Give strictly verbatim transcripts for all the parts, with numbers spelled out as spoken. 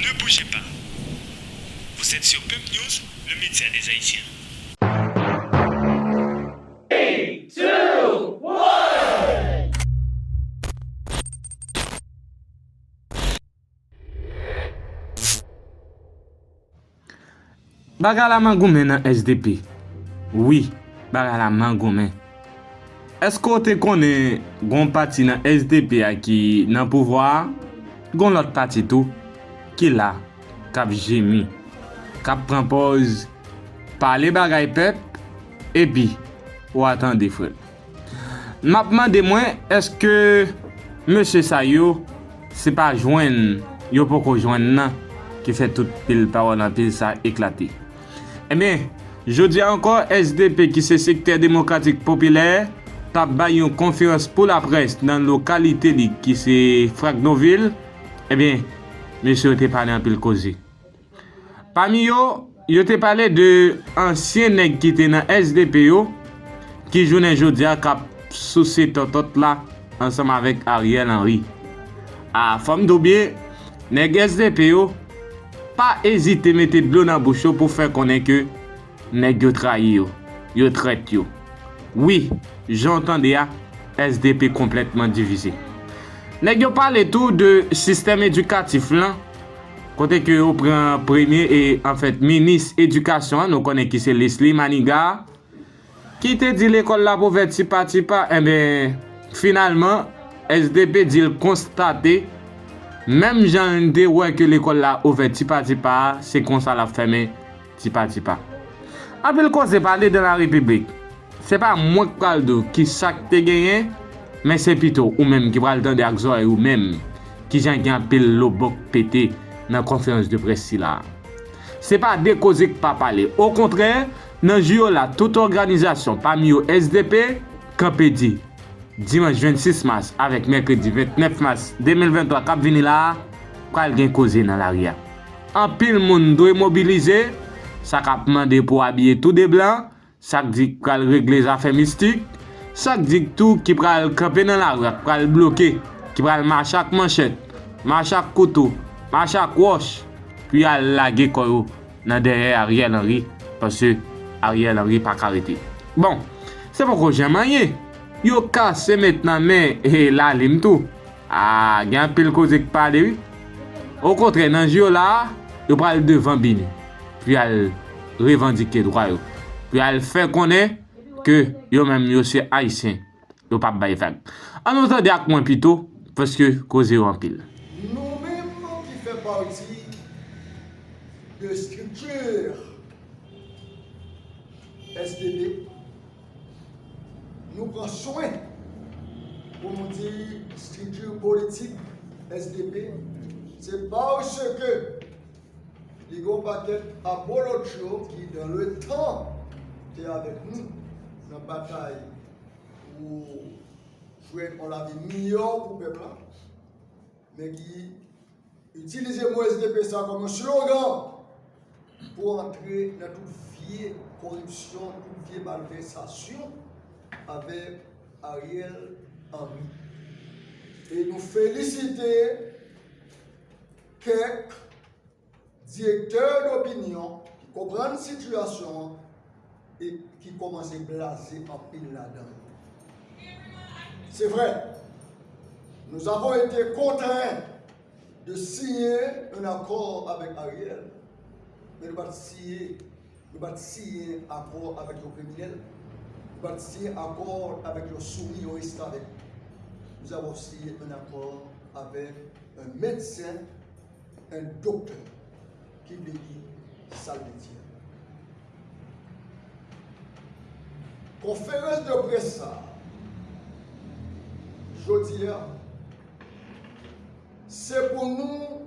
Ne bougez pas. Vous êtes sur Peuple News, le média des Haïtiens. Bagay la mangoumen nan S D P. Wi, bagay la mangoumen. Èske w te konnen gon pati nan S D P a ki nan pouvwa a? Gon lòt pati tou ki la, k ap jemi, k ap pran pòz pale bagay pèp, epi w a tande frè. M ap mande mwen, èske mesye sa yo, se pa jwenn yo poko jwenn nan ki fè tout pil pawòl anpil sa eklate? Ebyen, jodi a ankò, S D P ki se Sektè Demokratik Popilè t ap bay yon konferans pou laprès nan lokalite li ki se Fragnonvil. Ebyen, mesye yo te pale anpil koze. Pami yo, yo te pale de ansyen nèg ki te nan S D P yo, ki jounen jodi a k ap souse tòtòt la ansanm avèk Ariel Henry. A, fò m di w byen, nèg S D P yo pa ezite mete dlo nan bouch yo pou fè konnen ke nèg yo trayi yo, yo trèt yo. Wi, jan w tande a, S D P konplètman divize. Nèg yo pale tou de sistèm edikatif lan, kote ke yo pran premye e, anfèt, minis edikasyon an, nou konnen ki se Leslie Manigat, ki te di lekòl la ap ouvè tipa tipa, enben, finalman, S D P di l konstate, menm jan l te wè ke lekòl la ouvè tipa tipa a, se konsa l ap fèmen tipa tipa. Anpil koze pale dans la République. Se pa mwen k pral di w kisa k te genyen, men se pito ou menm ki pral tande ak zòrèy ou menm kijan gen anpil lobòk pete nan konferans de près sila a. Se pa de koze k pa pale. Okontrè, nan jou yo la, tout òganizasyon, pami yo S D P, kanpe di, dimanch vennsis mas avèk mèkredi vennèf mas de mil venntwa k ap vini la a, pral gen koze nan lari a. Anpil moun dwe mobilize, sa k ap mande pou abiye tou de blan, sa k di k pral regle zafè mistik, sa k di k tou ki pral kanpe nan lari a, k pral bloke, ki pral mache ak manchèt, mache ak kouto, mache ak wòch, pou y al lage kò yo nan dèyè Ariel Henry, paske Ariel Henry pa ka rete. Bon, se poko janm anyen. Yo kase met nan men e lalim tou. A, gen anpil koze k pale wi. Okontrè, nan jou yo la a, yo pral devan bini pou y al revandike dwa yo, pou y al fè konnen ke yo menm yo se Ayisyen, yo p ap bay vag. Ann nou tande ak mwen pito, paske koze yo anpil. Nou menm ki fè pati de estrikti S D P, nou pran swen pou nou di estrikti politik S D P, se paske li gen yon pakèt abolotcho ki dans le temps te avèk nou nan batay pou jwenn yon lavi miyò pou pèp la, men ki itilize mo S D P sa kòm yon slogan pou antre nan tout vye koripsyon, tout vye malvèsasyon avèk Ariel Henry. E nou felisite kèk direktè dopinyon ki konprann sitiyasyon an e ki kòmanse blaze anpil ladan yo. Se vre, nous avons été contraints de signer un accord avec Ariel, men nou pa t siyen, nou pa t siyen akò avèk yon kriminèl, nou pa t siyen akò avèk yon soumi, yon restavèk. Nous avons signé un accord avec un médecin, un docteur, ki vle di sa l vle di a. Konferans de près sa a, jodi a, se pou nou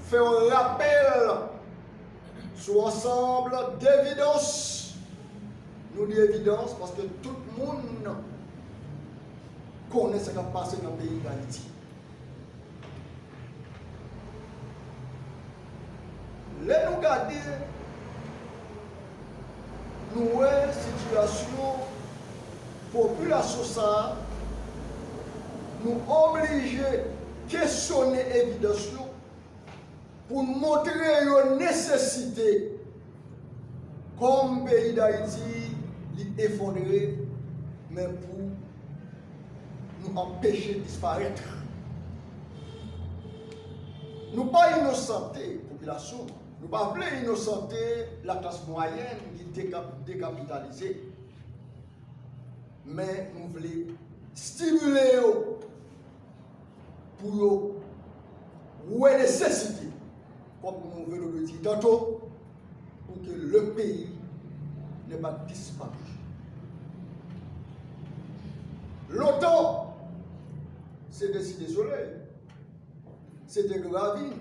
fè yon rapèl sou ansanm devidans. Nou di evidans paske tout moun konnen sa k ap pase nan peyi Dayiti. Lè nou gade, nou wè sitiyasyon popilasyon sa a, nou oblije kesyone evidans yo Pou n montre yo nesesite, kòm peyi Dayiti li efondre, men pou nou anpeche disparèt. Nou pa inosante popilasyon, nou pa vle inosante laklas mwayèn ki deka-, dekapitalize. Men nou vle estimile yo pou yo wè nesesite, kòm nou vle nou di tanto, pou ke le peyi ne pa disparu. Lontan, se te Site Solèy, se te Gran Ravin,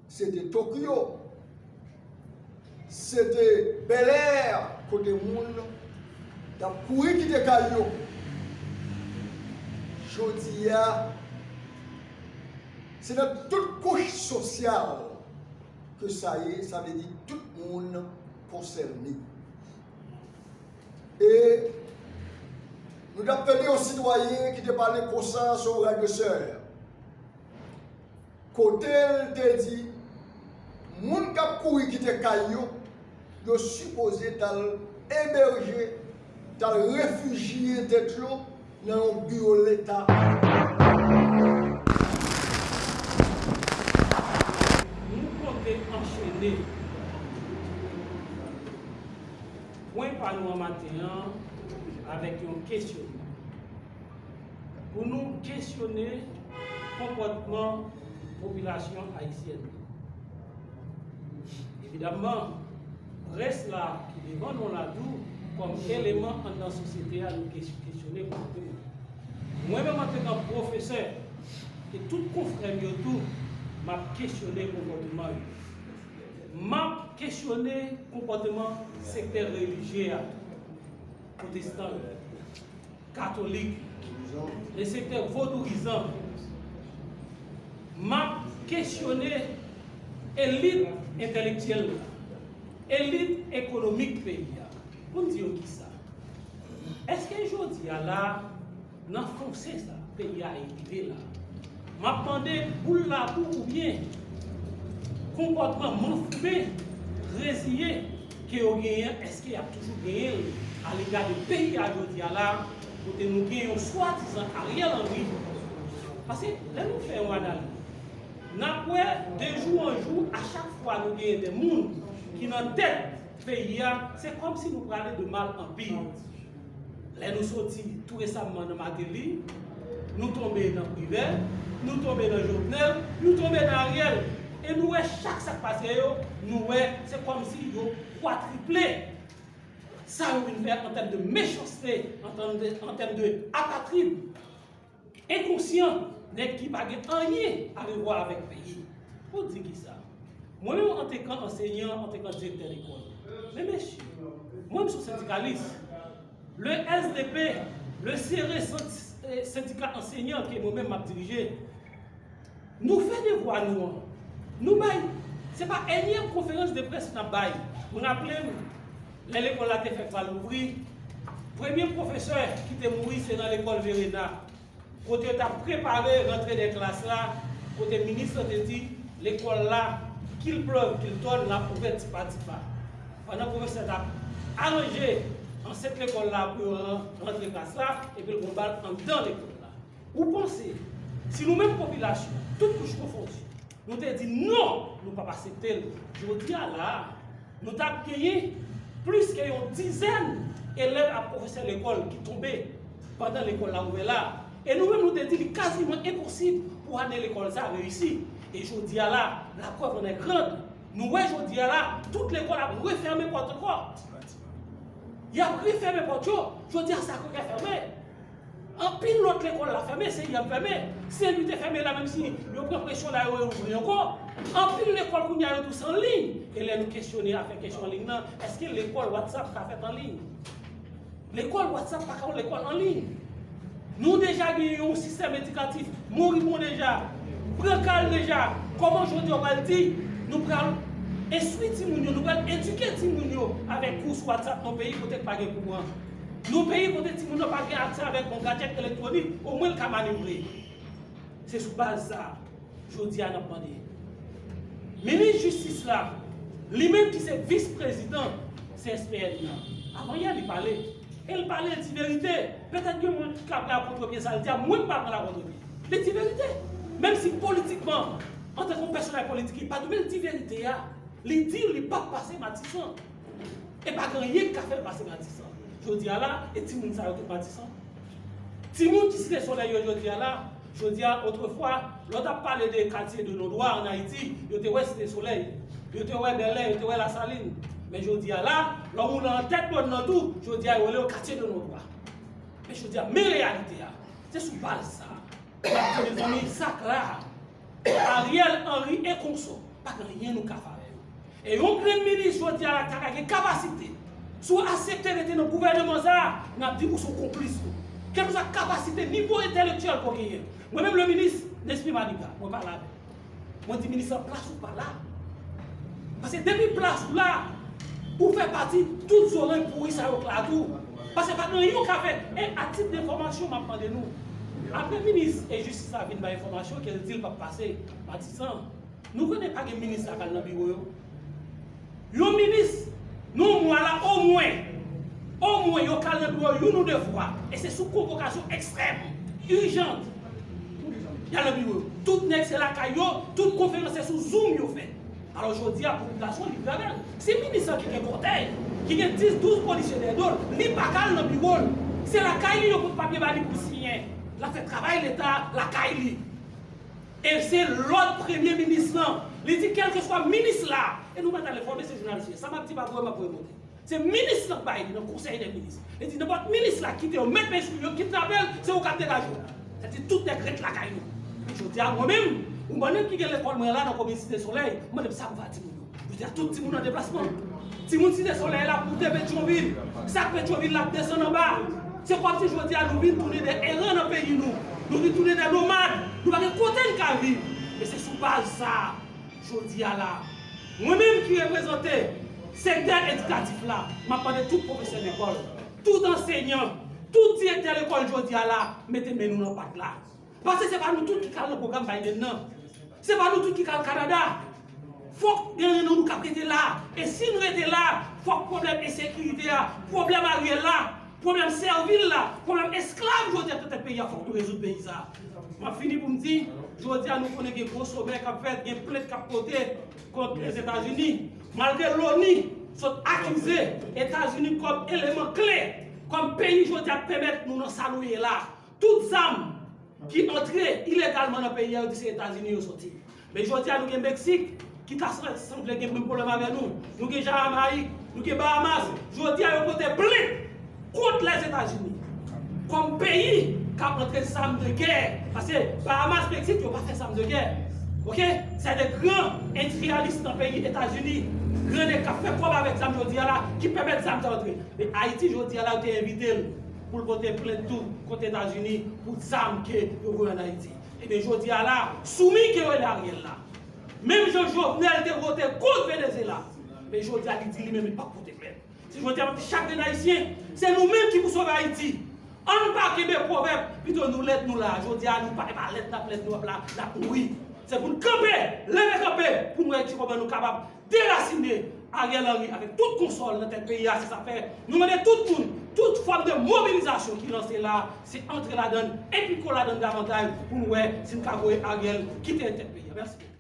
se te Tokyo, se te Bèlè, kote moun t ap kouri kite kay yo. Jodi a, se nan tout kouch sosyal ke sa ye, sa vle di tout moun konsène. E nou t ap tande yon sitwayen ki te pale konsa sou radyo sè. Kote l te di, moun k ap kouri kite kay yo, yo sipoze t al ebeje, t al refijye tèt yo nan yon biwo Leta. Nou konte anchene pwen pa nou an maten an avèk yon kesyonman. Pou nou kesyone konpòtman popilasyon ayisyèn nan. Evidamman, près la ki devan nou la tou, kòm eleman anndan sosyete a, nou kes-, kesyone konpòtman. Mwen menm, antanke pwofesè, e tout konfrè m yo tou, m ap kesyone konpòtman yo. M ap kesyone konpòtman sektè relijye a, pwotestan yo, katolik, le sektè vodourizan. M ap kesyone elit entèlektyèl la, elit ekonomik peyi a, pou n di yo kisa? Èske jodi a la, nan fon sen sa peyi a rive la, m ap mande boul labou oubyen konpòtman manfouben, reziye ke yo genyen an, èske y ap toujou genyen l alega de peyi a jodi a la, kote nou gen yon swadizan Ariel Henry? Paske lè nou fè yon analiz, n ap wè de jou an jou, a chak fwa nou genyen de moun ki nan tèt peyi a, se kòmsi nou prale de mal an pi. Lè nou soti tou resamman nan Martelly, nou tonbe nan Privert, nou tonbe nan Jovenel, nou tonbe nan Ariel. E nou wè chak sa k pase yo, nou wè se kòmsi yo kwatriple sa yo vin fè an tèm de mechanste, an tèm de, an tèm de apatrid. Enkonsyan, nèg ki pa gen anyen a revwa avèk peyi. Pou di kisa? Mwen menm antanke ansenyan, antanke direktè lekòl. Men mesye, mwen menm se yon sendikalis. Le S D P, le sere, sendika ansenyan ke mwen menm m ap dirije, nou fè devwa nou an. Nou bay, se pa ènyèm konferans de près n ap bay. Mwen raple m, lè lekòl la te fèk pral louvri, premye pwofesè ki te mouri se nan lekòl Verena. Kote yo t ap prepare rantre dè klas la, kote minis lan te di, lekòl la, qu'il pleuve, qu'il tonne, n ap ouvè tipa tipa. Pandan pwofesè t ap aranje ansent lekòl la pou yo ran-, rantre klas la, epi l gon bal anndan lekòl la. Ou panse, si nou menm popilasyon, tout kouch konfondi, nou te di non, nou p ap aksepte l, jodi a la a, nou t ap genyen plis ke yon dizèn elèv ak pwofesè lekòl ki tonbe pandan lekòl la ouvè la. E nou menm, nou te di li kaziman enposib pou ane lekòl sa a reyisi. E jodi a la, la preuve en est grande. Nou wè jodi a la, tout lekòl ap refèmen pòt ankò. Y ap refèmen pòt yo. Jodi a, Sacré-Cœur fèmen. Anpil lòt lekòl la fèmen, se I M fèmen. Sen Lwi te fèmen la, menm si yo pran presyon la, yo relouvri ankò. Anpil lekòl kounye a yo tou se an liy. E lè nou kesyone afè kesyon an liy nan, èske lekòl WhatsApp ka fèt an liy? Lekòl WhatsApp pa ka yon lekòl an liy. Nou deja gen yon sistèm edikatif moribon deja, pran kal deja. Kòman jodi a w pral di nou pral enstwi timoun yo, nou pral edike timoun yo avèk kou sou WhatsApp nan peyi kote k pa gen kouran? Nan peyi kote timoun nan pa gen aksè avèk yon gadjèt elektwonik, omwen l ka manevre. Se sou baz sa a, jodi a n ap mande. Minis jistis la, li menm ki se vis prezidan C S P N nan, avan yè li pale. E l pale, l di verite. Petèt gen moun ki ka pran kontrepye sa l di a, mwen m pa pran kontrepye. Li di verite. Menm si politikman, antanke yon pèsonaj politik, li pa dwe, men l di verite a. Li di li p ap pase Matisan. E pa gen anyen ki ka fè l pase Matisan. Jodi a la, e timoun sa yo tout Matisan. Timoun ki Site Solèy yo jodi a la, jodi a, otrefwa, lè w t ap pale de katye de non dwa ann Ayiti, yo te wè Site Solèy, yo te wè Bèlè, yo te wè Lasalin. Men jodi a la, lè w moute nan tèt mòn nan tou, jodi a, yo rele yo katye de non dwa. Men jodi a, men reyalite a, se sou baz sa a. M ap di, mezanmi, sa k la a, Ariel Henry e konsò, pa gen anyen nou ka fè avè yo. E yon grenn minis jodi a la ta ka gen kapasite, si w aksepte rete nan gouvèneman sa a, n ap di ou se yon konplis tou. Kèlkeswa kapasite, nivo entèlektyèl ke w genyen. Mwen menm, le minis Nesmy Manigat, mwen pale avè l. Mwen di, minis lan, plas ou pa la. Paske depi plas ou la, ou fè pati tout zorèy pouri sa yo k la tou. Paske pa gen anyen w ka fè. E a tit de enfòmasyon, m ap mande nou. Apre minis e jistis la vin bay enfòmasyon ke l di l p ap pase Matisan, nou konnen pa gen minis la k al nan biwo yo. Yon minis, nan yon mwa la, omwen, omwen, yo ka al nan biwo youn ou de fwa. E se sou konvokasyon ekstrèm, ijan, y al nan biwo yo. Tout nèg se lakay yo, tout konferans se sou Zoom yo fè. Alò, jodi a, popilasyon livre avè l. Se minis lan ki gen kòtèy, ki gen dis, douz polisye dèyè do l, li pa ka al nan biwo l. Se lakay li yo pot papye ba li pou siyen. L ap fè travay Leta lakay li. E se lòd premye minis lan. Li di, kèlkeswa minis la, e nou pa t al enfòme, se jounalis yo ye. Sa m ap di pa vre, m ap voye monte. Se minis lan k bay li nan konsèy dè minis. Li di, nenpòt minis la kite yo, met men sou yo, kidnape l, se ou k ap degaje w. Sa di tout nèg ret lakay nou. Jodi a, mwen menm, yon bann nèg ki gen lekòl mwen la nan komin Site Solèy, mande m sa m va di moun yo. Jodi a, tout timoun an deplasman. Timoun Site Solèy la moute Petyonvil. Sa k Petyonvil la ap desann anba. Se kòmsi jodi a nou vin tounen de eran nan peyi nou. Nou vin tounen de nomad. Nou pa gen kote n ka viv. E se sou baz sa a, jodi a la, mwen menm ki reprezante sektè edikatif la, m ap mande tout pwofesè lekòl, tout ansenyan, tout direktè lekòl jodi a la, mete men nou nan pat la. Paske se pa nou tout ki ka al nan pwogram Biden nan. Se pa nou tout ki ka al Kanada. Fòk gen nan nou k ap rete la. E si n rete la, fòk pwoblèm ensekirite a, pwoblèm Ariel la, pwoblèm sèvil la, pwoblèm esklav jodi a nan tèt peyi a, fòk nou rezoud peyi sa a. M ap fini pou m di, jodi a nou konnen gen gwo somè k ap fèt, gen plent k ap pote kont Lèzetazini. Malgre loni sot akize Etazini kòm eleman kle, kòm peyi jodi a k pèmèt nou nan sa nou ye la. Tout zam ki antre ilegalman nan peyi a, yo di se Etazini yo soti. Men jodi a, nou gen Meksik ki ta san-, sanble gen menm pwoblèm avè nou. Nou gen Jamayik, nou gen Bahamas. Jodi a, yo pote plent kont Lèzetazini kòm peyi k ap antre zam de gè. Paske Bahamas, Meksik, yo pa fè zam de gè. Oke? Se de gran endistryalis nan peyi Etazini, gran nèg k ap fè kòb avèk zam jodi a la, ki pèmèt zam sa antre. Men Ayiti, jodi a la, yo te envite l pou l pote plent tou kont Etazini pou zam ke yo voye ann Ayiti. Ebyen, jodi a la, soumi ke yo rele Ariel la. Menm jan Jovenel te vote kont Venezyela, men jodi a, li di li menm li p ap pote plent. Se jodi a, m ap di chak grenn Ayisyen, se nou menm ki pou sove Ayiti. Ann pa kenbe pwovèb, pito nou lèd nou la. Jodi a, nou pa, e pa lèd n ap lèd, nou ap la, n ap mouri. Se pou n kanpe, leve kanpe, pou n wè ki kòman nou kapab derasine Ariel Henry avèk tout konsò l nan tèt peyi a. Se sa k fè nou mande tout moun, tout fòm de mobilizasyon ki lanse la, se antre ladan l, enplike w ladan l davantaj pou n wè si n ka voye Ariel kite tèt peyi a. Mèsi.